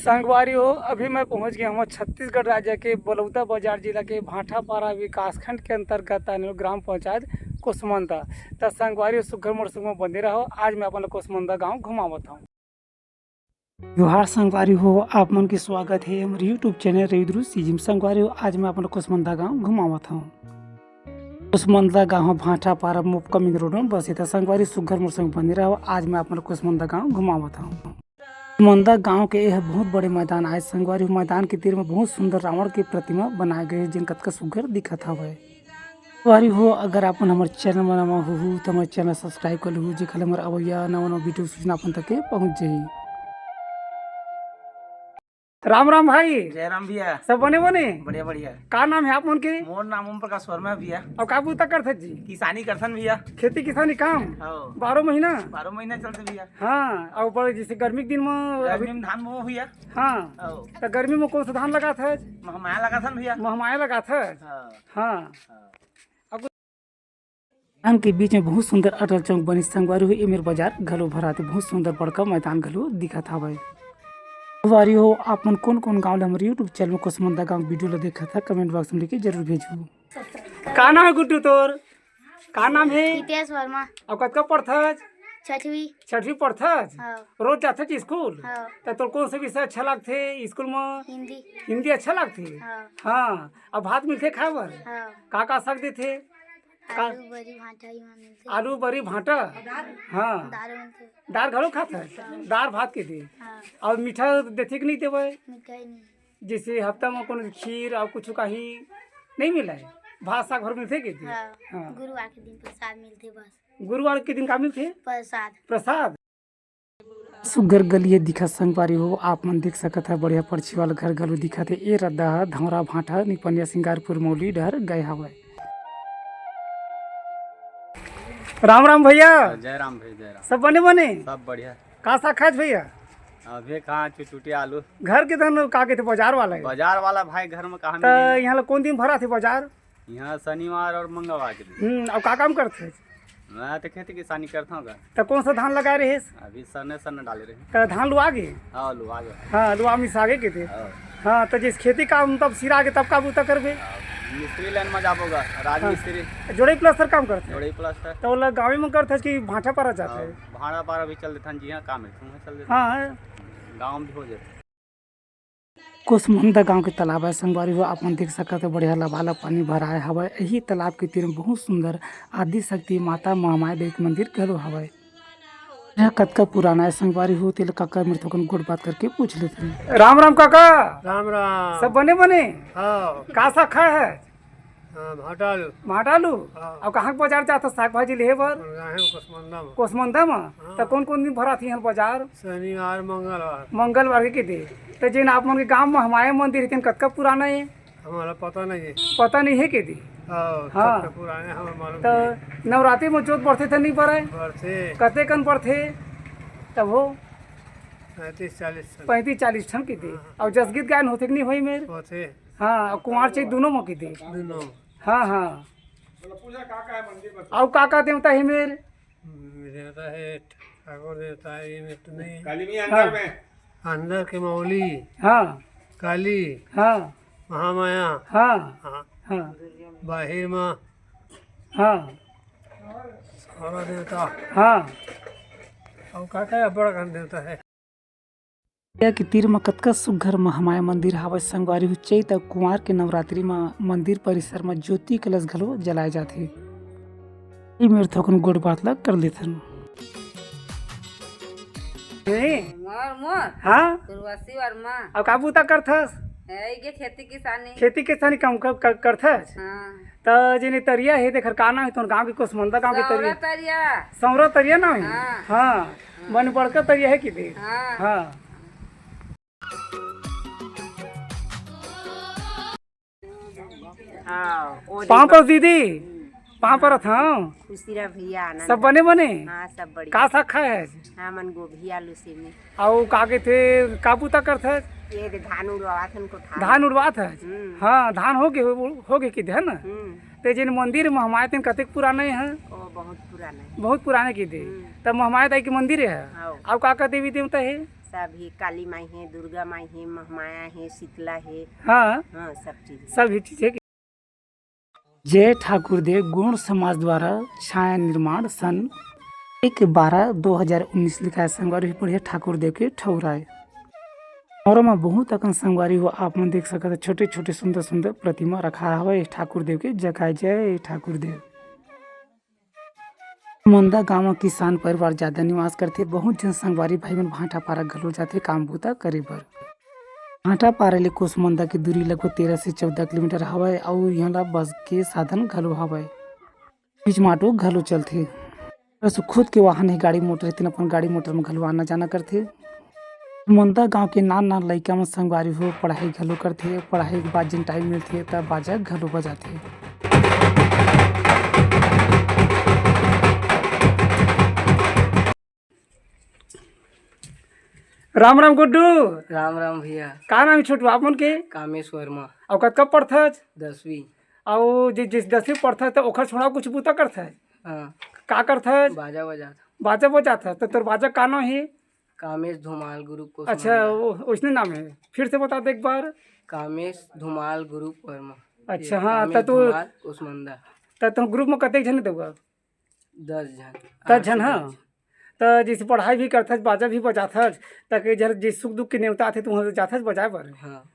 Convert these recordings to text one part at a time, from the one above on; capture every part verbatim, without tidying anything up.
संगवारी हो, अभी मैं पहुंच गया हूं छत्तीसगढ़ राज्य के बलौदा बाजार जिला के भाटापारा विकासखंड के अंतर्गत आने वाले ग्राम पंचायत कुसमंदा। त संगवारी हो, सुग्घर मोर संग म बने रहो। आज मैं अपन ला कुसमंदा गांव घुमावत हूं। जोहार संगवारी हो, आप मन के स्वागत हे हमर YouTube चैनल रविद्रु सीजी म। संगवारी हो, आज मैं अपन ला कुसमंदा गांव घुमावत हूं। कुसमंदा गांव ह भाटापारा मुक्का मेन रोड म बसे। त संगवारी, सुग्घर मोर संग बने रहो। आज मैं अपन ला कुसमंदा गांव घुमावत हूं। कुसमंदा गांव के यह बहुत बड़े मैदान आय संगवारी हो। मैदान के तीर म बहुत सुंदर रावण के प्रतिमा बनाए गए हे, जेन कतका सुग्घर दिखत हवय। संगवारी हो, अगर आप मन हमर चैनल म नवा होहू, त हमर चैनल सब्सक्राइब कर लहू, जेखर ले हमर अवइया नवा-नवा वीडियो सूचना आप मन तक के पहुंच जाही। राम राम भाई। जय राम भैया। सब बने बने? बढ़िया बढ़िया। का नाम हे आप मन के? मोर नाम ओम प्रकाश वर्मा हे भैया। अउ का बूता करथस जी? किसानी करथन भैया। खेती किसानी काम? हाँ। बारह महीना? बारह महीना चलथे भैया। हाँ, अउ ऊपर जैसे गर्मी के दिन म अभी गर्मी में धान बोबो भैया। हाँ। हाँ। त गर्मी म कौन सा धान लगाथस? महमाया लगाथन भैया। महमाया लगाथस? हाँ। हाँ। हाँ। धान के बीच में बहुत सुंदर अटल चौक बनिस संगवारी हो, एमेर बाजार घलो भराथे, बहुत सुंदर बड़का मैदान घलो दिखत हवय। संगवारी हो, आप मन कोन-कोन गांव ले हमर YouTube चैनल में कुसमंदा गांव वीडियो ल देखत ह, कमेंट बॉक्स में लिख के जरूर भेजू। का नाम हे गुड्डू तोर? का नाम हे? हितेश वर्मा। अउ कतका पढ़थस? छठवीं। छठवीं पढ़थस? हाँ। रोज जाथस स्कूल? हाँ। त तोर कौन सा विषय अच्छा लगथे स्कूल में? हिंदी। हिंदी अच्छा लगथे? हाँ। हाँ। अउ भात मिलथे खाए बर? हाँ। का का साग देथे? का? आलू, बरी, भांटा ही मा मिलथे। आलू, बरी, भांटा? हाँ। दार मिलथे। दार घलो खाथस? दार भात के दे। हाँ। अउ मीठा देथे कि नहीं देवय? मीठा ही नहीं। जैसे हफ्ता म कोनो खीर अउ कुछु काही नहीं मिलय? भात साग भर मिलथे कि दे? हाँ। हाँ। गुरुवार के दिन प्रसाद मिलथे बस। गुरुवार के दिन का मिलथे? प्रसाद। प्रसाद। सुग्घर गली हे दिखत संगवारी हो, आप मन देख सकत ह बढ़िया परछी वाला घर घलो दिखत हे। ए रद्दा ह धौरा भांटा निपनिया सिंगारपुर मौली डहर गए हवय। राम राम भैया। जय राम भाई, जय राम। सब बने बने? सब बढ़िया। का साग खाथस भैया? अभी कहाँ, चुटचुटी आलू। घर के धन का कथे, बाजार वाला हे? बाजार वाला भाई, घर में कहाँ त मिले? इहाँ ला कौन दिन भराथे बाजार? इहाँ शनिवार अउ मंगलवार के दिन। हम्म, अउ का काम करथस? मैं तो खेती किसानी करथंव गा। त कौन सा धान लगाए रहेस? अभी सन्ने सन्ने डाले रहे। त धान लुआ गे? हाँ, लुआ गे। हाँ, लुआ मिसा गे के दे। हाँ। हाँ, त जैसे खेती काम तब सिरा गे तब का बूता करबे? हाँ, मिस्त्री लाइन में जाबो गा, राज हाँ। मिस्त्री। जोड़ई प्लास्टर काम करथस? जोड़ई प्लास्टर। त ओला गाँवे में करथस कि भाटापारा जाथस? हाँ, भाटापारा भी चल देथन जी, हाँ, काम हे, तुम चल देथन। हाँ। गाँव में भी हो जाथे। कुसमंदा गांव के तालाब हे संगवारी हो, आप मन देख सकत हो बढ़िया लबालब पानी भराए हवय। यही तालाब के तीर में बहुत सुंदर आदिशक्ति माता महामाया देवी के मंदिर घलो हवय। यह कतका पुराना हे संगवारी हो, तेला काका मेर थोकन गोठ बात करके पूछ लेथन। राम राम काका। राम राम। सब बने बने? हाँ। का साग खाए हे? हाँ, भांटा आलू। भांटा आलू? हाँ। अउ कहाँ के बाजार जाथस साग भाजी लेहे बर? हम जाहे कुसमंदा में। कुसमंदा में? हाँ। त कौन कौन दिन भराथे इहाँ बाजार? शनिवार, मंगलवार। मंगलवार के दे। त जेन आप मन के गांव में महामाया मंदिर हे, तेन कतका पुराना हे? हमारा पता नहीं है। पता नहीं हे के दे? हाँ, हाँ। सबसे पुराने हमें मालूम त नहीं। नवरात्रि में जोत बरथे त नहीं बरय? बरथे। कते कन बरथे? तब हो? पैंतीस चालीस ठन। पैंतीस चालीस ठन के दे। हाँ। अउ जसगीत गायन होथे कि नहीं होय मेर? होथे। हाँ, अउ कुंवार चैत दूनों म के दे। दूनों। हाँ, हाँ। अउ का का देवता हे मेर? देवता हे, ठाकुर देवता हे, ये में तो नहीं। काली मैया हाँ। अंदर में। अंदर के मौली। हाँ। काली। हाँ। महामाया। हाँ। हाँ। हाँ। बाहिर में। हाँ। सारा देवता। हाँ। अउ का का हे? बड़ा कन देवता हे। नदिया के तीर म कतका सुग्घर महामाया मंदिर हावय संगवारी हो। चैत अउ कुंवार के नवरात्रि म मंदिर परिसर म ज्योति कलश घलो जलाए जाथे। ए मेर थोकन गोठ बात ल कर लेथन। हे? मोर, मोर? हाँ? उर्वशी वर्मा। अउ का बूता करथस? ए, ये खेती किसानी। खेती किसानी काम कर, कर, करथस? हाँ। त जेने तरिया हे, तेखर का नाम हे तोर गाँव के, कुसमंदा गाँव के सौरा तरिया? तरिया। सौरा तरिया नाम हे? हाँ। हाँ। बने बड़का तरिया हे कि दे? हाँ। हाँ। हाँ, ओ पाँव देखो। पर दीदी, पाँव परत हँव। खुशी रह भैया, आनंद सब रह। बने बने? हाँ, सब बढ़िया। का साग खाए हे? हाँ, मन गोभी, आलू, सेमी। अउ का कहिथे, का बूता करथस? ये दे धान उड़वाथन कोठार। धान उड़वाथस? हम्म। हाँ, धान हो गे, हो, हो गे कि दे, हे ना? हम्म। ते जेन मंदिर महामाया तेन कतेक पुराना हे? ओ, बहुत पुराना हे। बहुत पुराना कि दे। हम्म। त महामाया दाई के मंदिर हे? हाँ। अउ का का देवी देवता हे? अभी काली माई हे, दुर्गा माई हे, महामाया हे, शीतला हे। हाँ। हाँ, सब चीज हे। सभी चीज हे। जय ठाकुर देव गोंड समाज द्वारा छाया निर्माण सन एक बारह दो हजार उन्नीस लिखाय संगवारी हो, बढ़िया ठाकुर देव के ठौराय। और में बहुत अकन संगवारी हो, आप मन देख सकत हे, छोटे-छोटे सुंदर-सुंदर प्रतिमा रखा हवय ठाकुर देव के। जय जय ठाकुर देव। मंदा गांव म किसान परिवार जादा निवास करथे। बहुत झन संगवारी भाई मन भांटा पारा घलो जाथे काम बूता करे बर। भांटा पारा ले कोसमंदा के दूरी लगभग तेरह से चौदह किलोमीटर हवय अउ इहां ला बस के साधन घलो हवय। बीच म ऑटो घलो चलथे। बस खुद के वाहन हे, गाड़ी मोटर हे, तेन अपन गाड़ी मोटर म घलो आना जाना करथे। मंदा गांव के नान नान लइका मन संगवारी हो पढ़ाई घलो करथे। पढ़ाई के बाद जेन टाइम मिलथे, तब बाजा घलो बजाथे। राम राम गुड्डू। राम राम भैया। का नाम हे छोटू आप मन के? कामेश वर्मा। अउ कतका पढ़थस? दसवीं। अउ जे, जे दसवीं पढ़थस त ओखर छोड़ा कुछ बूता करथस? हाँ। का करथस? बाजा बजाथस। बाजा बजाथस। त तोर बाजा का नाम हे? कामेश धुमाल ग्रुप कोसमंदा। अच्छा, वो, ओइसने नाम हे। फिर से बता दे एक बार। कामेश धुमाल ग्रुप वर्मा। अच्छा, ये हाँ, कामेश त तू धुमाल कोसमंदा। त तोर ग्रुप म कतेक झन हे तोर? दस झन। दस झन, हाँ। त जइसे पढ़ाई भी करथस, बाजा भी बजाथस, त के जर जे सुख दुख के नेवता आथे, त उहाँ जाथस बजाए बर? हाँ।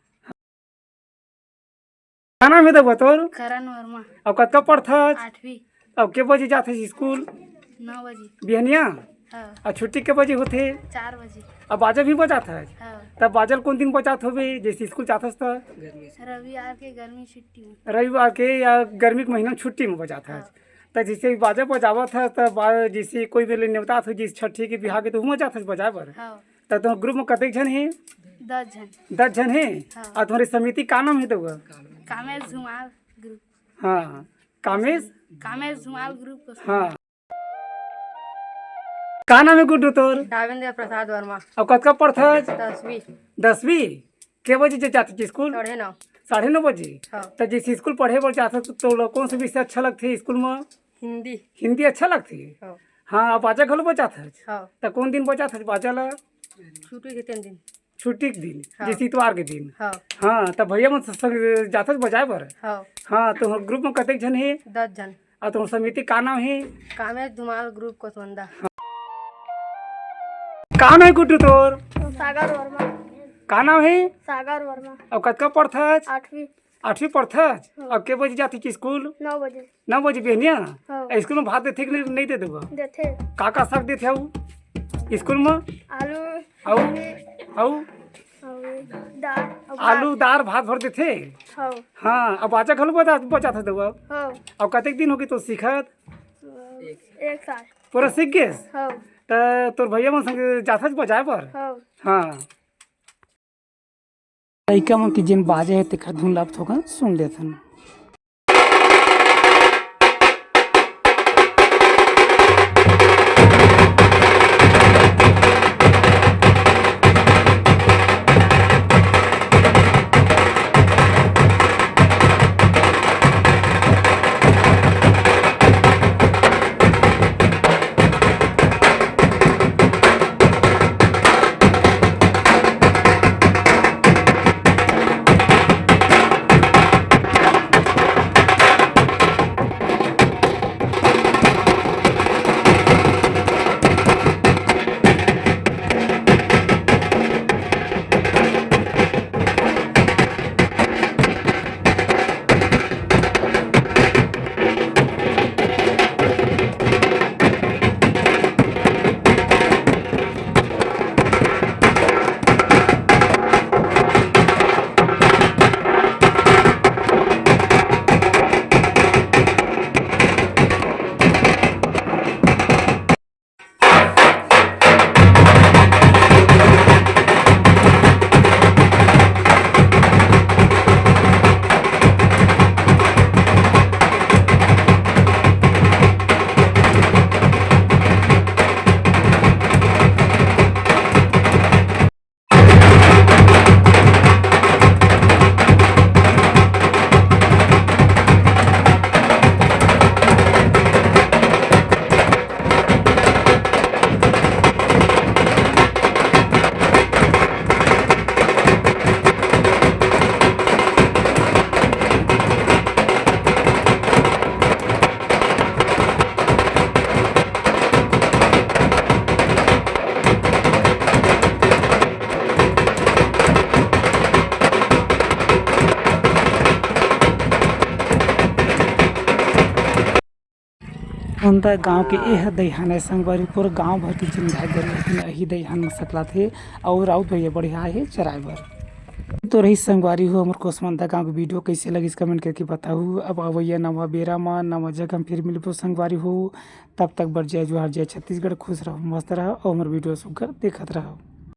का नाम हे दबा तोर? करण वर्मा। अउ कतका पढ़थस? आठवीं। अउ के बजे जाथस स्कूल? नौ बजे। बिहनिया? हाँ। अउ छुट्टी के बजे होथे? चार बजे। अउ बाजा भी बजाथस? हाँ। त बाजा ल कोन दिन बजात होबे, जइसे स्कूल जाथस त? रविवार के गर्मी छुट्टी में। रविवार के या गर्मी के महीना में छुट्टी में बजाथस? हाँ। त जइसे बाजा बजावत हस, त बा-, जइसे कोई बेले नेवतात हो, जइसे छठी के, बिहाव के, त उहाँ जाथस बजाए बर? हाँ। त तोर ग्रुप में कतेक झन हे? दस झन। दस झन हे? हाँ। अउ तोहरे समिति का नाम हे त? कामेश धुमाल ग्रुप। हाँ, कामेश? कामेश धुमाल ग्रुप को। हाँ। का नाम हे गुड्डू तोर? दावेंद्र प्रसाद वर्मा। अउ कतका पढ़थस? दसवीं। दसवीं? के बजे जे जाथस स्कूल? साढ़े नौ। साढ़े नौ बजे? हाँ। त जइसे स्कूल पढ़े बर जाथस, त तोला कोन से विषय अच्छा लगथे स्कूल म? हिंदी। हिंदी अच्छा लगथे? हाँ। हाँ, अउ बाजा घलो बजाथस? हाँ। त कोन दिन बजाथस बाजा ला? छुट्टी के तीन दिन। छुट्टी के दिन, हाँ। जइसे इतवार के दिन। हाँ। हाँ, त भैया मन संग जाथस बजाए बर? हाँ। हाँ, त ग्रुप म कतेक झन हे? दस झन। अउ तोर समिति का नाम हे? कामेश धुमाल ग्रुप कोसमंदा। का नाम हे गुड्डू तोर? सागर वर्मा। का नाम हे? सागर वर्मा। अउ कतका पढ़थस? आठवीं। आठवीं पढ़थस? हाँ। अउ के बजे जाथस स्कूल? नौ बजे। नौ बजे बिहनिया? हाँ। अउ स्कूल म भात देथे कि नहीं, नहीं देथे? देथे। का का साग देथे अउ स्कूल म? आलू, अउ? गोभी, अउ? अउ दार, अउ आलू, भात। दार, भात भर देथे? हाँ। हाँ, अउ बाजा घलो बजा-, बजाथस दउआ? हाँ। अउ कतेक दिन होगे तोर सीखत? एक साल। पूरा सीख गेस? हाँ। त तोर भैया मन संग जाथस बजाए बर? हाँ। हाँ। लइका मन के जेन बाजा हे, तेखर धुन ला आप थोकन सुन लेथन। कोसमंदा गांव के एह दईहान हे संगवारी हो, पूरा गांव भर के जिन गाय गरु होथे ना, एही दईहान म सकलाथे। अउ राउत भैया बढ़िया हे चराए बर। तो रही संगवारी हो हमर कोसमंदा गांव के वीडियो कइसे लगिस, कमेंट करके बताहू। अब अवइया नवा बेरा म नवा जगह म फिर मिलबो संगवारी हो। तब तक बर जय जोहार, जय छत्तीसगढ़, खुश रहव, मस्त रहव अउ हमर वीडियो सुग्घर देखत रहव।